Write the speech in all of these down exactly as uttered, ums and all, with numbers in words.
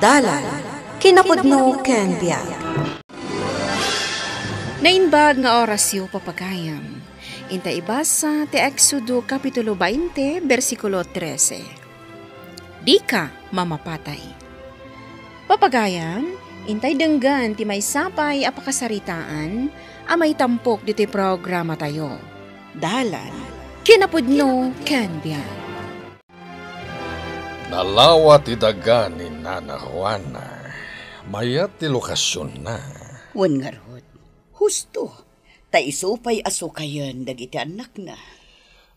Dalan, kinapudno ken biag. Naimbag nga orasyo, papagayam. Inta ibasa ti Exodo Kapitulo twenty, bersikulo trese. Dika mamapatay. Papagayam, intay denggen ti maysa pay a pakasaritaan a maitampok ditoy programatayo. Dalan, kinapudno ken biag. Nalawa ti daga ni Nana Juana. Mayat ti lokasionna. Wen ngarud, husto, ta isu pay a sukayen dagiti annakna.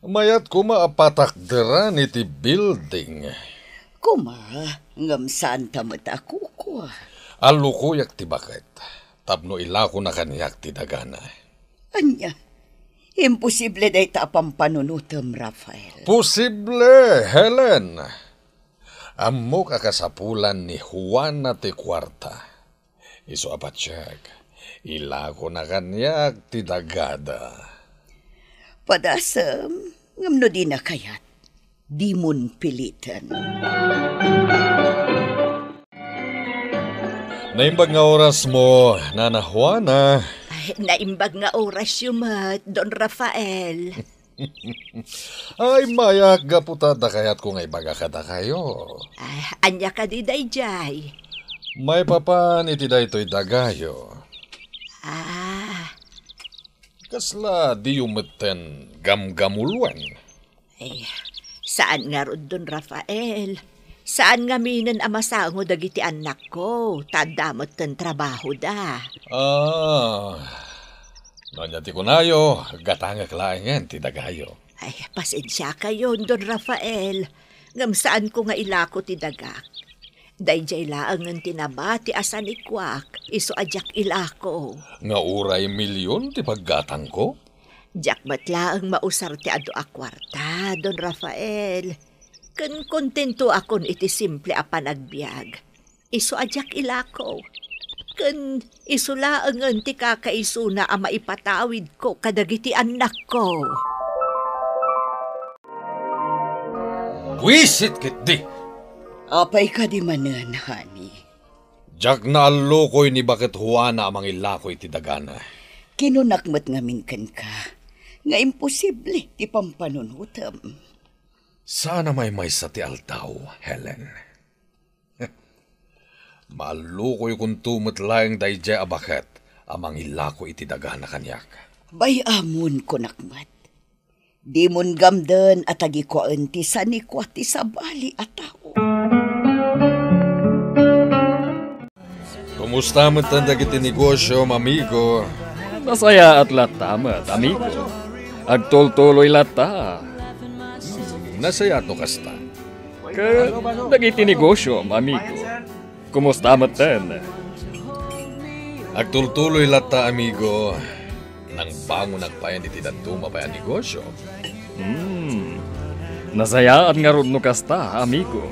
Mayat koma a patakderan iti building. Koma, ngem saanta met a kukua. Allukoyak ti baket tapno ilakona kaniak ti dagana. Ania? Imposible dayta a pampanunotem, Rafael. Posible, Helen. Ammok a kasapulan ni Juana ti kuarta. Isu a patiek, ilakona kaniak ti dagada. Padasem, ngem no dina kayat, dimon piliten. Naimbag nga orasmo, Nana Juana. Ay, naimbag nga orasyo met, Don Rafael. Ay, mayak, gapu ta adda kayatko nga ibaga kadakayo. Ay, ania kadi daydiay? Maipapan iti daytoy dagayo. Ah. Kasla diyo metten gamgamuluen? Eh, saan ngarud, Don Rafael. Saan ngaminen a masango dagiti annakko, ta adda metten trabahoda. Ah, no ania ti kunayo, gatangek laengen ti dagayo. Ay, pasensiakayon, Don Rafael, ngem saanko nga ilako ti dagak. Daydiay laengen ti nabati a sanikuak, isu a diak ilako. Nga uray milion ti paggatangko? Diak met laeng mausar ti adu a kuarta, Don Rafael. Ken kontentoakon iti simple a panagbiag. Isu a diak ilako. Ken isu laengen ti kakaisuna a maipatawidko kadagiti annakko. Buisit ketdi! Apay kadi manen, honey? Diak naallukoy ni baket Juana a mangillako iti dagana. Kinunak met ngamin kenka nga imposible ti pampanunotem. Saan a maymaysa ti aldaw, Helen. Maallukoykonto met laeng daydiay a baket a mangillako iti dagana kaniak. Bay-amon, kunak met. Dimon gamden a tagikuaen ti sanikua ti sabali a tao. Kumusta met dagiti negosiom, amigo? Nasayaat latta met, amigo. Agtultuloy latta. Hmm, nasayaat no kasta. Ket dagiti negosiom, amigo. Kumusta metten? Agtultuloy latta, amigo. Nangbangonak payen iti dadduma pay a negosio. Hmm. Nasayaat ngarud no kasta, amigo.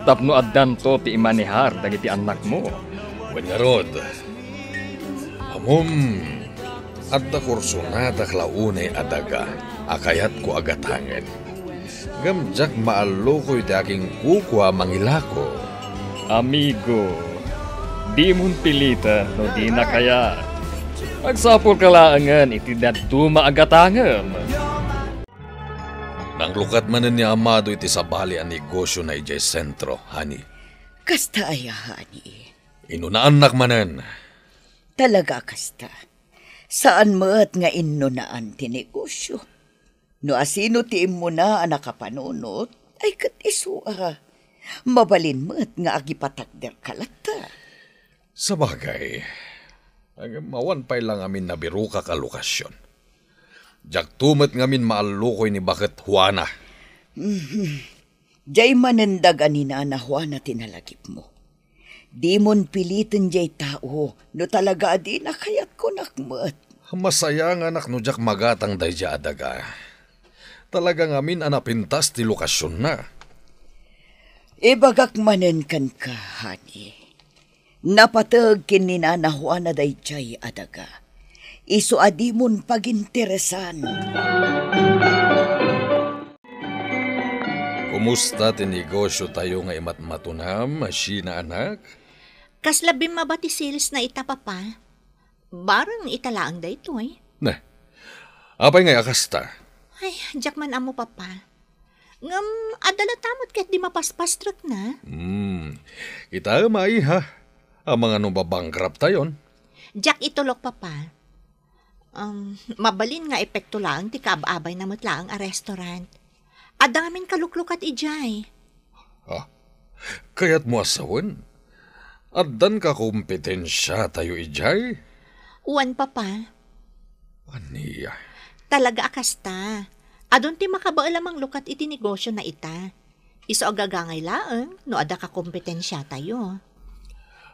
Tapno addanto ti imanehar dagiti annakmo. Wen ngarud, ammom, adda kursonadak la unay a daga a kayatko a gatangen. Ngem diak maallukoy ti aginkukua a mangilako. Amigo, dimon piliten no dina kayat. Agsapulka laengen iti dadduma a gatangem. Nangrukat manen ni Amado iti sabali a negosiona idiay sentro, honey. Kasta aya, honey? Inunaannak manen. Talaga a kasta. Saan met nga innunaan ti negosio. No asino ti immuna a nakapanunot, ay ket isu a mabalin met nga agipatakderka latta. Sabagay, ngem awan pay la ngamin nabirokak a lokasion. Diakto met ngamin maallukoy ni baket Juana. Mhm. Diay manen daga ni Nana Juana ti nalagipmo. Dimon piliten diay tao no talaga a dina kayat, kunak met. Masayanganak no diak magatang daydiay a daga. Talaga ngamin a napintas ti lokasionna. Ibagak manen kenka, honey. Napateg ken ni Nana Juana daydiay a daga. Isu a dimon paginteresan. Kumusta ti negosyo tayo nga imatmatunam, Sheena, anak? Kasla bimmaba ti sales na ita, Papa. Bareng ita laeng daytoy. Ne, apay ngay a kasta? Ay, diak man ammo, Papa. Ngem, adda latta met ket di mapaspastrek na. Hmm, kita, maiha. Amangan no babankrupt tayon. Diak itulok, Papa. Um, mabalin nga epekto laeng ti kaab-abayna met laeng a restaurant. Adda ngamin kaluklukat idiay. Ah, kayatmo a sawen? Addan kakompetensiatayo idiay? Wen, Papa. Ania? Talaga a kasta. Adun ti makabael a manglukat iti negosyo na ita. Isu a gagangay laeng no adda kakompetensiatayo.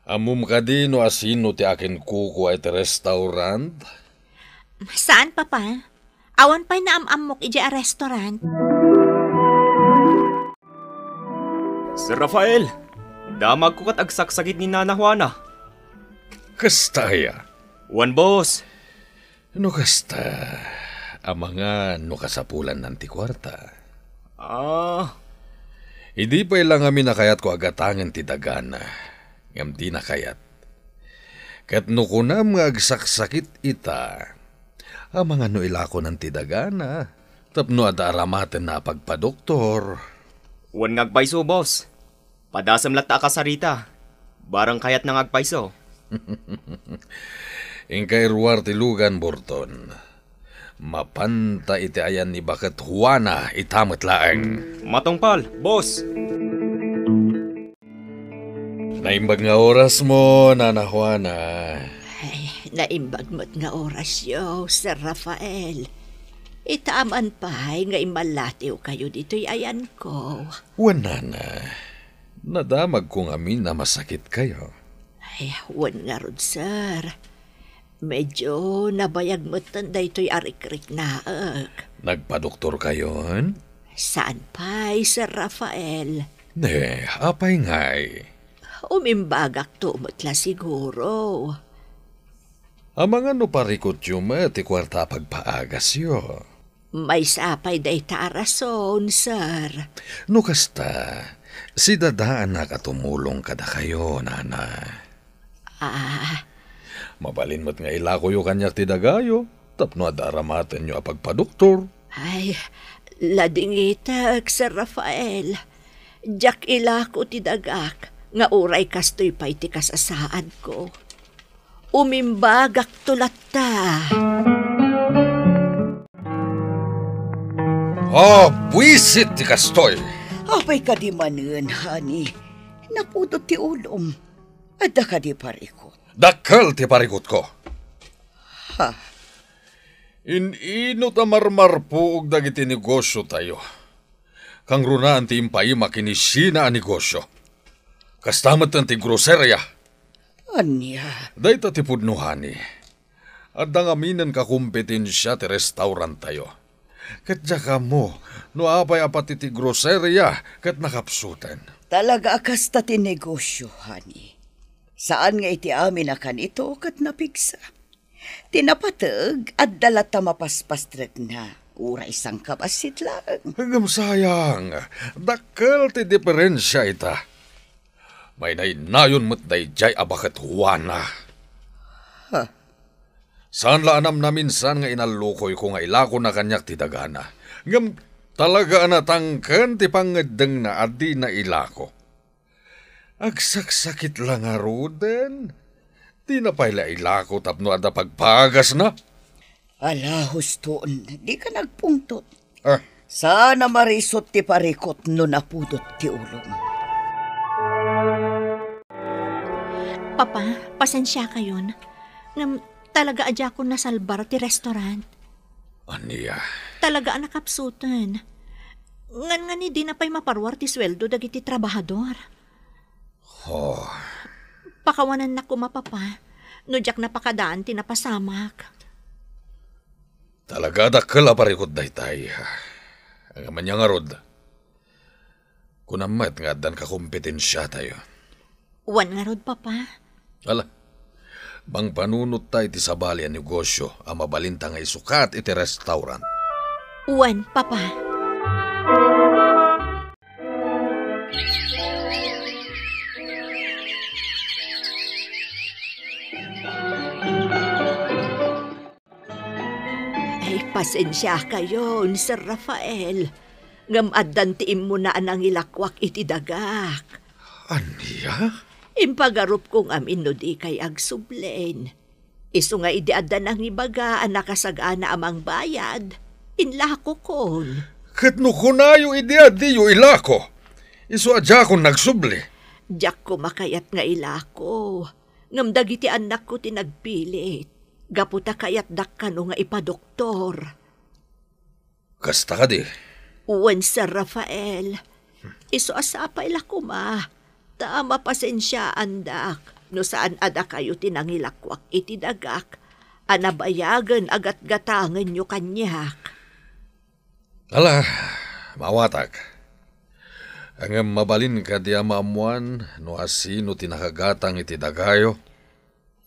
Ammom kadi no asino ti akinkukua iti restaurant? Saan, Papa. Awan pay naam-ammok idiay a restaurant. Sir Rafael, damagko ket agsaksakit ni Nana Juana. Kasta aya? Wen, boss. No kasta, amangan no kasapulannan ti kuarta. Ah. Idi pay la ngamin a kayatko a gatangen ti dagana, ngem dina kayat. Ket no kunam nga agsaksakit ita, amangan no ilakonan ti dagana tapno adda aramatenna a pagpadoktor. Wen nga agpayso, boss. Padasem latta a kasarita. Bareng kayatna nga agpayso. Inka iruar ti lugan, Burton. Mapanta iti ayan ni Baket Juana ita met laeng. Matungpal, boss. Naimbag nga orasmo, Nana Juana. Ay, naimbag met nga orasyo, Sir Rafael. Ita a man pay nga immallatiwkayo ditoy ayanko. Wen, Nana, nadamagko ngamin a masakitkayo. Ay, wen ngarud, sir. Medyo nabayag metten daytoy a rikriknaek. Nagpadoktorkayon? Saan pay, Sir Rafael. Ne, apay ngay? Umimbagakto met la siguro. Amangan no parikutyo met ti kuarta a pagpaagasyo. Maysa pay dayta a rason, sir. No kasta, sidadaanak a tumulong kadakayo, Nana. Ah. Mabalin met nga ilakoyo kaniak ti dagayo, tapno adda aramatenyo a pagpadoktor. Ay, ladingitek, Sir Rafael. Diak ilako ti dagak nga uray kastoy pay ti kasasaadko. Umimbagakto latta. Ah, buisit ti kastoy! Apay kadi manen, honey? Napudot ti ulom. Adda kadi parikut? Dakkel ti parikutko. Ha? In-inut a marmarpuog dagiti negosyo tayo. Kangrunaan ti impaima ken ni Sheena a negosyo. Kasta met ti groceria. Ania? Dayta ti pudno, honey. Adda ngaminen kakompetensia ti restaurant tayo. Ket diak ammo no apay a pati ti groceria ket nakapsuten. Talaga a kasta ti negosyo, honey. Saan nga iti amin a kanito ket napigsa. Ti napateg, adda latta mapaspastrekna, uray sangkabassit laeng. Ngem sayang, dakkel ti diferensia ita. Maynaynayon met daydiay a Baket Juana. Ha? Saan la a namnaminsan nga inallukoyko nga ilakona kaniak ti dagana. Ngem talaga a natangken ti pangngeddengna a dina ilako. Agsaksakit la ngaruden. Dina pay la ilako tapno adda pagpagasna. Ala, huston, dika nagpungtot. Ah. Saan a marisut ti parikut no napudot ti ulom. Papa, pasensiakayon. Ngem talaga a diakon nasalbar ti restaurant. Ania? Talaga a nakapsuten. Ngan, ngan, dina pay maparuar ti sueldo dagiti trabahador. Oh. Pakawanennak koma, Papa, no diak napakadaan ti napasamak. Talaga a dakkel a parikut daytay. Ngem ania ngarud? Kunam met nga addan kakompetensiatayo. Wen ngarud, Papa. Ala, mangpanunot ta iti sabali a negosyo a mabalinta nga isukat iti restaurant. Wen, Papa. Pasensiakayon, Sir Rafael, ngem addan ti immuna a nangilakuak iti dagak. Ania? Impagarupko ngamin no dikay agsublen. Isu nga idi adda nangibaga a nakasagana a mangbayad, inlakokon. Ket no kunayo idi a diyo ilako, isu a diakon nagsubli. Diak koma kayat nga ilako, ngem dagiti annakko ti nagpilit, gapu ta kayatdak kano nga ipadoktor. Kasta kadi? Wen, Sir Rafael. Isu a sapay la koma, ta mapasensiaandak no saan a dakayo ti nangilakuak iti dagak a nabayagen a gatgatangenyo kaniak. Ala, maawatak. Ngem mabalin kadi a maammuan no asino ti nakagatang iti dagayo?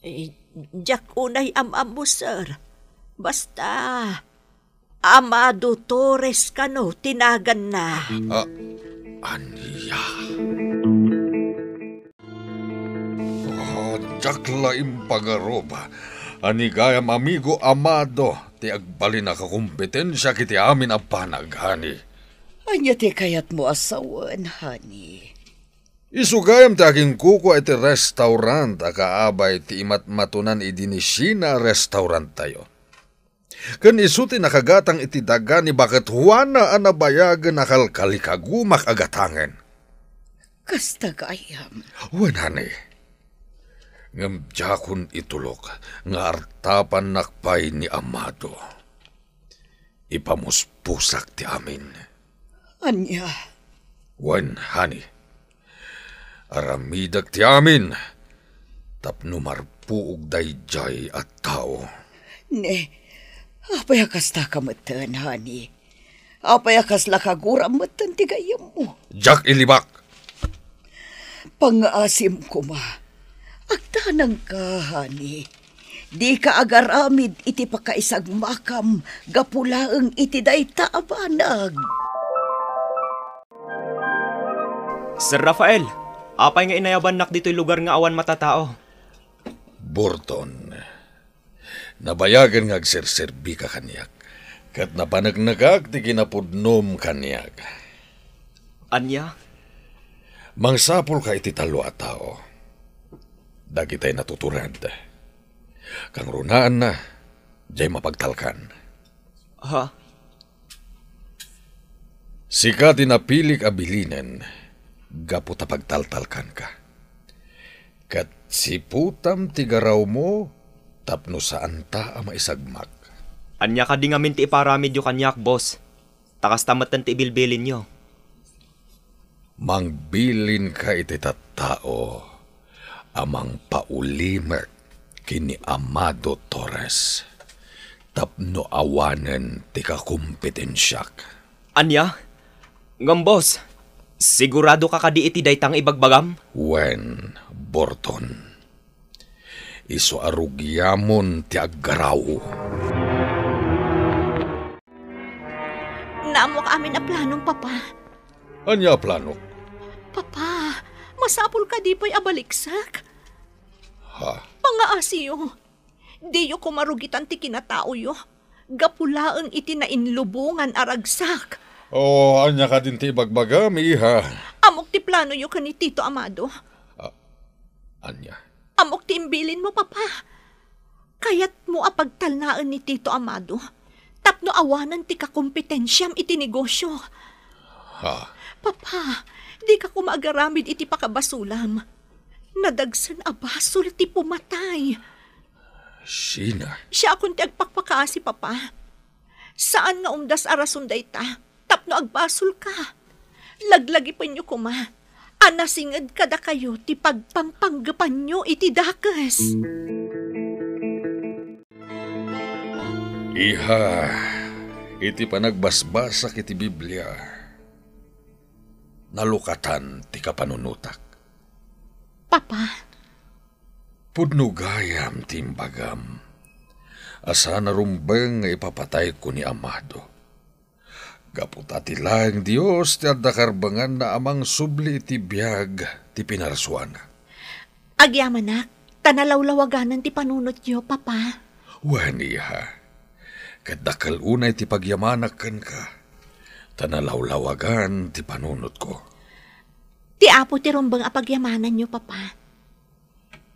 Eh, diak unay am-ammo, sir. Basta, Amado Torres kano ti naganna. Ah, ania? Ah, diak la impagarup a ni gayam amigo Amado ti agbalin a kakompetensiak iti amin a banag, honey. Ania ti kayatmo a sawen, honey? Isu gayam ti aginkukua iti restaurant a kaabay ti imatmatonan idi ni Sheena a restauranttayo. Ken isu ti nakagatang iti daga ni baket Juana a nabayagen a kalkalikagumak a gatangen. Kasta gayam. Wen, honey. Ngem diakon itulok nga artapannak pay ni Amado. Ipamuspusak ti amin. Ania? Wen, honey. Aramidek ti amin tapno marpuog daydiay a tao. Ne, apay a kasta ka metten, honey? Apay a kasla kaguram metten ti gayyemmo? Diak ilibak. Pangngaasim koma. Agdanangka, honey. Dika agaramid iti pakaisagmakam gapu laeng iti dayta a banag. Sir Rafael, apay nga inayabannak ditoy lugar nga awan matatao? Burton, nabayagen nga agserserbika kaniak, ket napaneknekak ti kinapudnom kaniak. Ania? Mangsapulka iti tallo a tao. Dagitay natutured. Kangrunaanna, diay mapagtalkan. Ha? Sika ti napilik a bilinen gapu ta pagtaltalkanka. Ket siputam ti garawmo tapno saanta a maisagmak. Ania kadi ngamin ti iparamidyo kaniak, boss? Ta kasta metten ti ibilbilinyo. Mangbilinka iti tattao a mangpaulimek ken ni Amado Torres tapno awanen ti kakompetensiak. Ania? Ngem, boss, sigurado ka kadi iti dayta nga ibagbagam? Wen, Burton. Isu a rugiamon ti aggaraw. Naammoak amin a planom, Papa. Ania a planok? Papa, masapul kadi pay a baliksek? Ha? Pangngaasiyo, diyo koma rugitan ti kinataoyo gapu laeng iti nainlubongan a ragsak. O, ania kadin ti ibagbagam, iha? Ammok ti planoyo ken ni Tito Amado. Ah, ania? Ammok ti imbilinmo, Papa. Kayatmo a pagtalnaen ni Tito Amado tapno awanen ti kakompetensiam iti negosio. Ha? Papa, dika koma agaramid iti pakabasulam. Nadagsen a basol ti pumatay. Sina? Siakon ti agpakpakaasi, Papa. Saan nga umdas a rason dayta tapno agbasolka. Laglagipenyo koma a nasinged kadakayo ti pagpangpanggepanyo iti dakes. Iha, iti panagbasbasak iti Biblia, nalukatan ti kapanunotak. Papa. Pudno gayam ti imbagam a saan a rumbeng nga ipapatayko ni Amado. Gapu ta ti laeng Dios ti adda karbenganna a mangsubli iti biag ti pinarsuana. Agyamanak, ta nalawlawaganan ti panunotyo, Papa. Wen, iha. Ket dakkel unay ti pagyamanak kenka, ta nalawlawagan ti panunotko. Ti Apo ti rumbeng a pagyamananyo, Papa.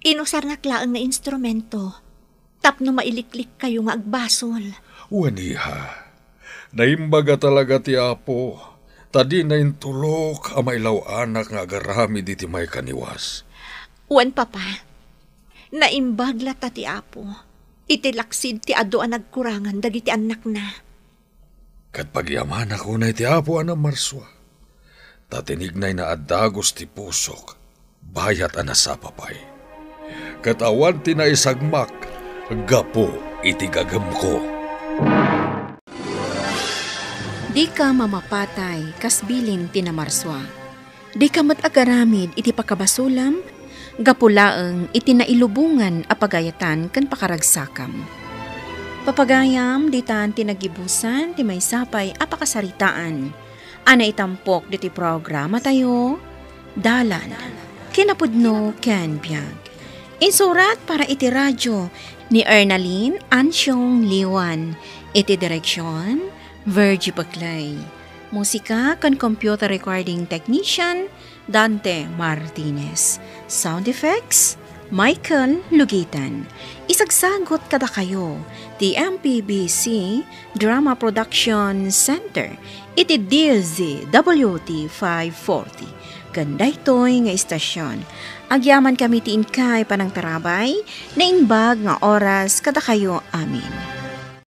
Inusarnak laeng nga instrumento tapno mailiklikkayo nga agbasol. Wen, iha, naimbag a talaga ti Apo, ta dina intulok a mailaw-anak nga agaramid iti maikaniwas. Wen, Papa, naimbag latta ti Apo iti laksid ti adu a nagkurangan dagiti annakna. Ket pagyamanak unay ti Apo a namarsua, ta tinignayna a dagus ti pusok, bayat a nasapa pay. Ket awan ti naisagmak gapu iti gagumko. Dika mamapatay kas bilin ti namarsua. Dika met agaramid iti pakabasolam gapu laeng iti nailubongan a pagayatan ken pakaragsakam. Papagayam, ditan ti naggibusan ti maysa pay a pakasaritaan a naitampok ditoy programatayo, Dalan, Kinapudno ken Biag. Insurat para iti radio ni Ernalyn Ansiong Liwan. Iti direksion, Virgie Paclay. Musika ken computer recording technician, Dante Martinez. Sound effects, Michael Lugitan. Isagsagut kadakayo ti M P B C Drama Production Center iti D Z W T five forty. Ken daytoy nga istasyon, agyamankami ti inkay panangtarabay, naimbag nga oras kadakayo amin.